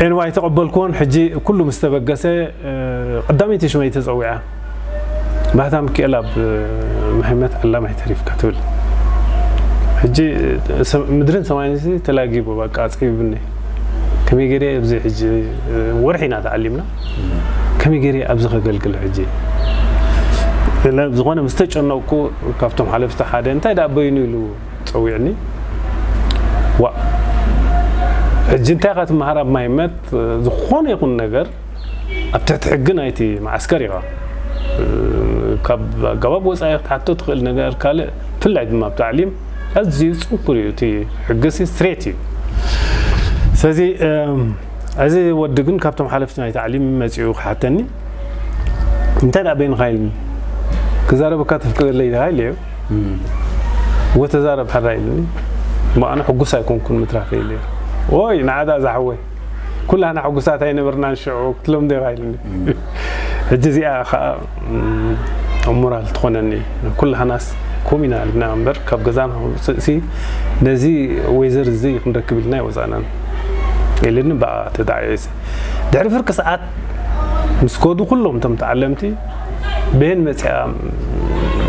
ኤንዋ ኣይተቐበልክዎን። ሕጂ ኩሉ ምስ ተበገሰ፣ እ፣ ቀዳመይቲ ሽመይ ተጸዊዓ። ባህታ ሚካኤል ኣብ ማይ ህመት ኣላማይ ተሪፍካ ትብል። ሕጂ ሰ-፣ ምድርን ሰማይን ሲ ተላጊቡ፣ በቃ ጸቢቡኒ። ከመይ ገይረ ኣብዚ ሕጂ ወርሒ ኢና ተዓሊምና። ከመይ ገይረ ኣብዚ ከገልግል ሕጂ? ኢለ ዝኾነ ምስ ተጨነቕኩ ካብቶም ሓለፍቲ ሓደ እንታይ ደኣ በይኑ ኢሉ ጸዊዕኒ። ዋ፣ ሕጂ እንታይ ኢኻ ትመሃር ኣብ ማይ ህመት? ዝኾነ ይኹን ነገር ኣብ ትሕቲ ሕጊ ናይቲ መዓስከር ኢኻ። ካብ ኣገባብ ወጻኢ ክትሓቶ ትኽእል ነገር ካልእ፣ ብፍላይ ድማ ኣብ ታዕሊም ኣዝዩ ጽንኩር እዩ። እቲ ሕጊ ሲ ስትሬት እዩ። ስለዚ፣ እም፣ እዚ ወዲ ግን ካብቶም ሓለፍቲ ናይ ታዕሊም መጺኡ ክሓተኒ፣ እንታይ ደኣ በይንኻ ኢልኒ። ክዛረበካ ተፍቅደለይ ኢኻ ኢለዮ። እም። ወተዛረብ ሓራ ኢልኒ። እሞ ኣነ ሕጉስ ኣይኮንኩን ምትራፈይ ኢለዮ። ኦይ፣ ንዓ ደኣ ዝሓወይ። ኩላህና ሕጉሳት ኣይነበርናን ሽዑ ክትለምዶ ኢኻ ኢልኒ። ሕጂ እዚኣ ኸዓ፣ እም፣ ሞራል ትኾነኒ። ኩላህናስ ከምኡ ኢና ኢልና እምበር ካብ ገዛና ክንውፅእ ሲ ነዚ ወይዘር እዚ ክንረክብ ኢልና ኣይወፃእናን ኢልኒ። ብኣ ተዳዕየሲ ድሕሪ ፍርቂ ሰዓት ምስ ከዱ ኩሎም እቶም ተዓለምቲ በየን መፅያ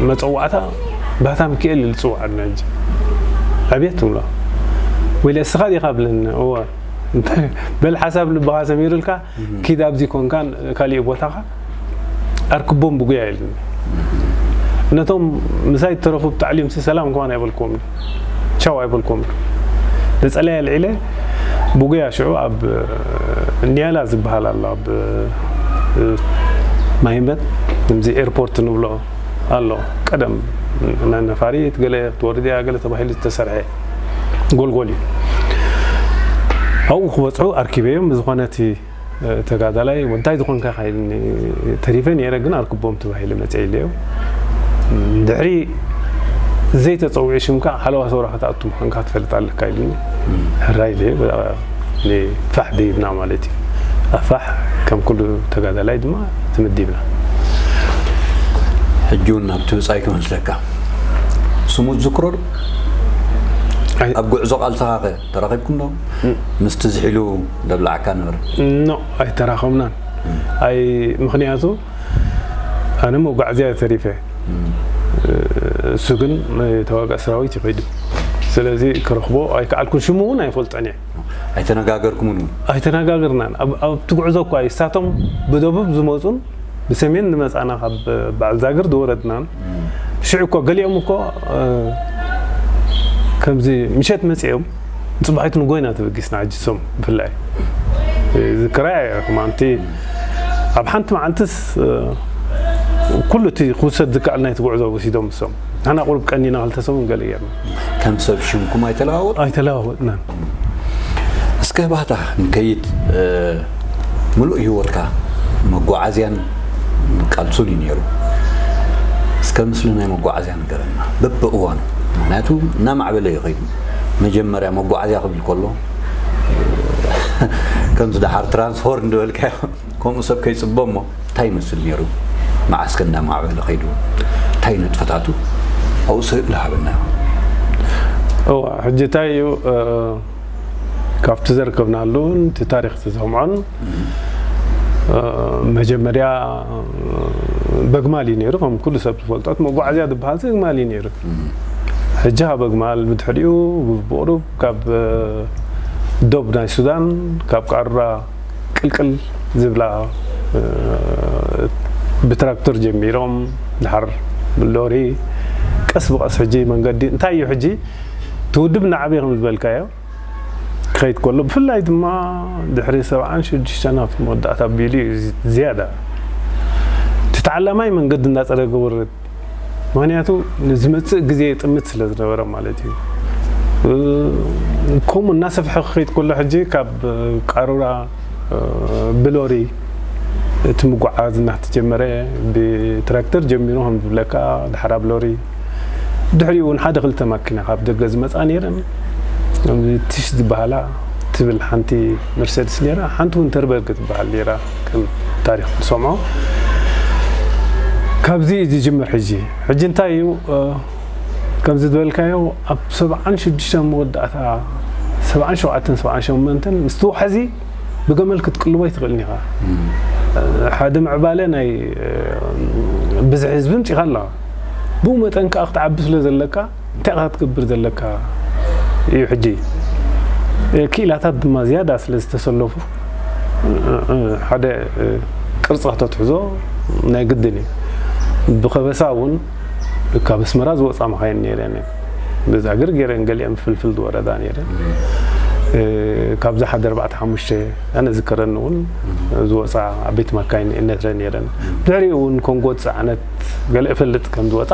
መፀዋዕታ ባህታ ሚካኤል ኢሉ ዝፅውዓና ሕጂ። ኣቤት ትብሎ። ወይለ እስኻ ዲኻ ብለኒ። እወ። በል ሓሳብ ልብኻ ሰሚሩልካ ኪድ ኣብዚ ኮንካን ካሊእ ቦታኻ ኣርክቦም ብጉያ ኢሉኒ። ነቶም ምሳይ እተረፉ ብታዕሊም ሲ ሰላም ከማን ኣይበልክዎምን። ቻው ኣይበልክዎምን። ንጸለይ ኣልዒለ ብጉያ ሽዑ ኣብ ኒያላ ዝበሃል ኣሎ፣ ኣብ ማይ ህመት፣ ከምዚ ኤርፖርት ንብሎ ኣሎ። ቀደም ናይ ነፋሪት ገለ ክትወርድ እያ ገለ ተባሂሉ ዝተሰርሐ ጎልጎል እዩ። ኣብኡ ክበጽሑ ኣርኪበዮም። ብዝኾነ እቲ ተጋዳላይ፣ "እንታይ ዝኾንካ?" ኢልኒ። "ተሪፈ ነይረ፣ ግን ኣርክቦም ተባሂለ መጽየ" ኢለዮ። "ድሕሪ ዘይተጸውዒ ሽምካ ሓለዋ ሰውራ ክትኣቱ ምዃንካ ክትፈልጥ ኣለካ" ኢልኒ። "ሕራይ" ኢለዮ። ፋሕ ደይብና ማለት እዩ። ኣፋሕ ከም ኩሉ ተጋዳላይ ድማ ተመዲብና። ሕጂ እውን ናብቲ ብጻይ ክመልሰካ። ስሙ ትዝክሮ ዶ? ኣይ- ኣብ ጉዕዞ ቃልስኻ ከ ተራኺብኩም ዶ? ምስቲ ዝሒሉ ዘብላዓካ ነበረ? ኖ፣ ኣይተራኸብናን። ኣይ፣ ምኽንያቱ ኣነ መጓዓዝያ ተሪፈ። እሱ ግን ተዋጋእ ሰራዊት ይኸይድ። ስለዚ ክረኽቦ ኣይከኣልኩን። ሽሙ እውን ኣይፈልጦን እየ። ኣይተነጋገርኩምን እውን? ኣይተነጋገርናን። ኣብ-፣ ኣብቲ ጉዕዞ እኳ እዩ። እሳቶም ብደቡብ ዝመፁን ብሰሜን ዝመፃና ካብ በዓል ዛግር ዝወረድናን። ሽዑ እኮ ገሊኦም እኮ፣ እ፣ ከምዚ ምሸት መፂኦም፣ ጽባሒት ንጎይና ተበጊስና። ሕጂ እሶም ብፍላይ ዝክራይ ከማንቲ ኣብ ሓንቲ መዓልትስ፣ እ፣ ኩሉ እቲ ክውሰድ ዝከኣል ናይቲ ጉዕዞ ወሲዶም እሶም። ንሕና ቁሩብ ቀኒና ክልተ ሰሙን ገለ ጌርና። ከም ሰብ ሽምኩም ኣይተለዋወጥ? ኣይተለዋወጥናን። እስከ ባህታ ንከይድ፣ እ፣ ምሉእ ህይወትካ መጓዓዝያን ቃልሱን እዩ ነይሩ። እስከ ምስሊ ናይ መጓዓዝያ ንገረና በብእዋኑ። ምኽንያቱ እናማዕበለ እዩ ከይዱ። መጀመርያ መጓዓዝያ ክብል ከሎ፣ ከምዚ ደሓር ትራንስፎር እንደበልካዮ፣ ከምኡ ሰብ ከይጽበ እሞ እንታይ ይመስል ነይሩ? መዓስከ እንዳማዕበለ ከይዱ? እንታይ ንጥፈታቱ? ኣብኡ ስእሊ ሃበና። እዋ፣ ሕጂ እንታይ እዩ፣ እ፣ ካብቲ ዘርከብናሉ እቲ ታሪኽ ዝሰምዖን፣ እ፣ መጀመርያ በግማል እዩ ነይሩ። ከም ኩሉ ሰብ ዝፈልጦ፣ እቲ መጓዓዝያ ዝበሃል እዚ ግማል እዩ ነይሩ። ሕጂ ሃበግማል ብድሕሪኡ ብቁሩብ ካብ ዶብ ናይ ሱዳን ካብ ቃሩራ ቅልቅል ዝብላ ብትራክተር ጀሚሮም ድሓር ሎሪ ቀስ ብቐስ ሕጂ መንገዲ እንታይ እዩ ሕጂ ትውድብ ናዕበ ከም ዝበልካዮ ክኸይድ ከሎ ብፍላይ ድማ ድሕሪ ሰብዓን ሽዱሽተን ኣብቲ መወዳእታ ኣቢሉ እዩ ዝያዳ እቲ ተዓላማይ መንገዲ እንዳፀረገ ወርድ ምክንያቱ ንዝመፅእ ግዜ የጥምት ስለ ዝነበረ ማለት እዩ። ከምኡ እናሰፍሐ ክኸይድ ከሎ ሕጂ ካብ ቃሩራ ብሎሪ እቲ ምጉዓዝ እናተጀመረ ብትራክተር ጀሚሩ ከም ዝብለካ ድሓር ኣብ ሎሪ ድሕሪኡ እውን ሓደ ክልተ ማኪና ካብ ደገ ዝመፃ ነይረን ትሽ ዝበሃላ ትብል ሓንቲ መርሴድስ ነይራ ሓንቲ እውን ተርበግ ትበሃል ነይራ ከም ታሪክ ንሰምዖ ካብዚ እዩ ዝጅምር ሕጂ ሕጂ እንታይ እዩ ከምዚ ዝበልካዮ ኣብ ሰብዓን ሽዱሽተን መወዳእታ ሰብዓን ሸውዓተን ሰብዓን ሸሞንተን ምስትውሓዚ ብገመል ክትቅልቦ ኣይትኽእልን ኢኻ ሓደ ምዕባለ ናይ ብዝሒ ህዝቢ ምፂኻ ኣለኻ ብኡ መጠን ከዓ ክትዓቢ ስለ ዘለካ እንታይ ኢኻ ክትገብር ዘለካ እዩ ሕጂ ክኢላታት ድማ ዝያዳ ስለ ዝተሰለፉ ሓደ ቅርፂ ከተትሕዞ ናይ ግድን እዩ ብኸበሳ እውን ካብ ኣስመራ ዝወፃ መኻይን ነይረን እየን በዚ እግር ገይረን ገሊአን ፍልፍል ዝወረዳ ነይረን ካብዚ ሓደ ኣርባዕተ ሓሙሽተ ኣነ ዝከረኒ እውን ዝወፃ ዓበይቲ መካይን ነትረ ነይረን ድሕሪኡ እውን ኮንጎ ዝፀዓነት ገለ እፈልጥ ከም ዝወፃ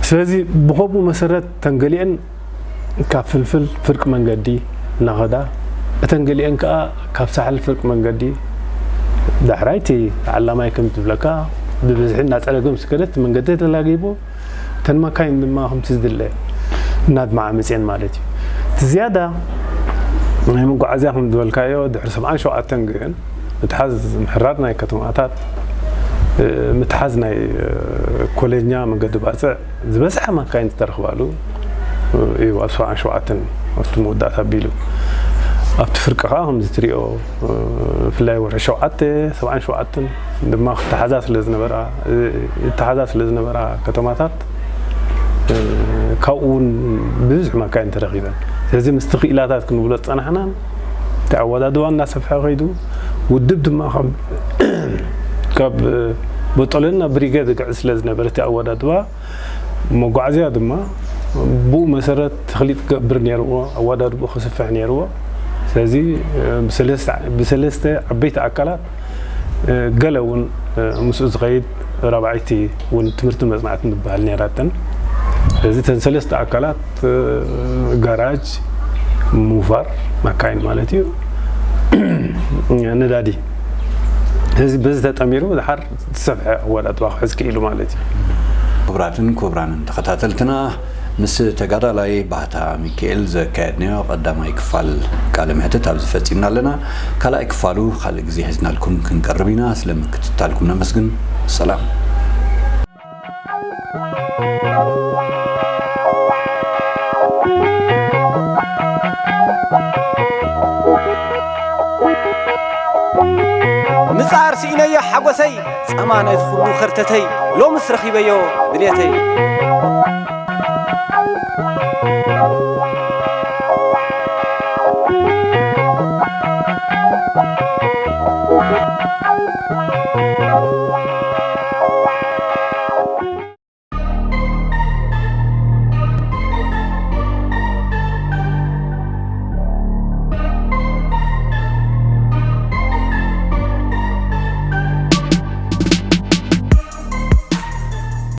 ስለዚ ብኸምኡ መሰረት ተንገሊአን ካብ ፍልፍል ፍርቂ መንገዲ እናኸዳ እተን ገሊአን ከዓ ካብ ሳሕል ፍርቂ መንገዲ ዳሕራይ እቲ ተዓላማይ ከም ትብለካ ብብዝሒ እናፀረገ ምስ ከደ እቲ መንገዲ ተላጊቡ እተን መካይን ድማ ከምቲ ዝድለ እናድማዓ መፅአን ማለት እዩ እቲ ዝያዳ ናይ መጓዓዝያ ከም ዝበልካዮ ድሕሪ ሰብዓን ሸውዓተን ግን ምትሓዝ ምሕራር ናይ ከተማታት ምትሓዝ ናይ ኮለኛ መንገዲ ባፅዕ ዝበዝሐ ማካይን ዝተረኽባሉ እዩ ኣብ ሰብዓን ሸውዓተን ኣብቲ መወዳእታ ኣቢሉ ኣብቲ ፍርቂ ከዓ ከምዚ ትሪኦ ብፍላይ ወርሒ ሸውዓተ ሰብዓን ሸውዓተን ድማ ክተሓዛ ስለ ዝነበራ ይተሓዛ ስለ ዝነበራ ከተማታት ካብኡ እውን ብዙሕ ማካይን ተረኺበን ስለዚ ምስቲ ክኢላታት ክንብሎ ዝፀናሕናን እቲ ኣወዳድባ እናሰፍሐ ከይዱ ውድብ ድማ ካብ ቦጦሎኒ ናብ ብሪጌድ ዝግዕዝ ስለ ዝነበረ እቲ ኣወዳድባ መጓዓዝያ ድማ ብኡ መሰረት ተኽሊጥ ክገብር ነይርዎ ኣወዳድብኡ ክስፍሕ ነይርዎ ስለዚ ብሰለስተ ዓበይቲ ኣካላት ገለ እውን ምስኡ ዝኸይድ ራብዓይቲ እውን ትምህርቲ መፅናዕቲ ንበሃል ነይራተን ስለዚ ተን ሰለስተ ኣካላት ጋራጅ ሙፋር ማካይን ማለት እዩ ነዳዲ እዚ በዚ ተጠሚሩ ዝሓር ዝሰፍሐ ኣወዳድባ ክሕዝ ክኢሉ ማለት እዩ ክቡራትን ክቡራንን ተኸታተልትና ምስ ተጋዳላይ ባህታ ሚካኤል ዘካየድናዮ ቀዳማይ ክፋል ቃለ ምሕትት ኣብዚ ፈፂምና ኣለና ካልኣይ ክፋሉ ካልእ ግዜ ሒዝናልኩም ክንቀርብ ኢና ስለምክትታልኩም ነመስግን ሰላም ምጻር ስኢነዮ ሓጎሰይ ጸማ ናይዚ ኩሉ ከርተተይ ሎምስ ረኺበዮ ድሌተይ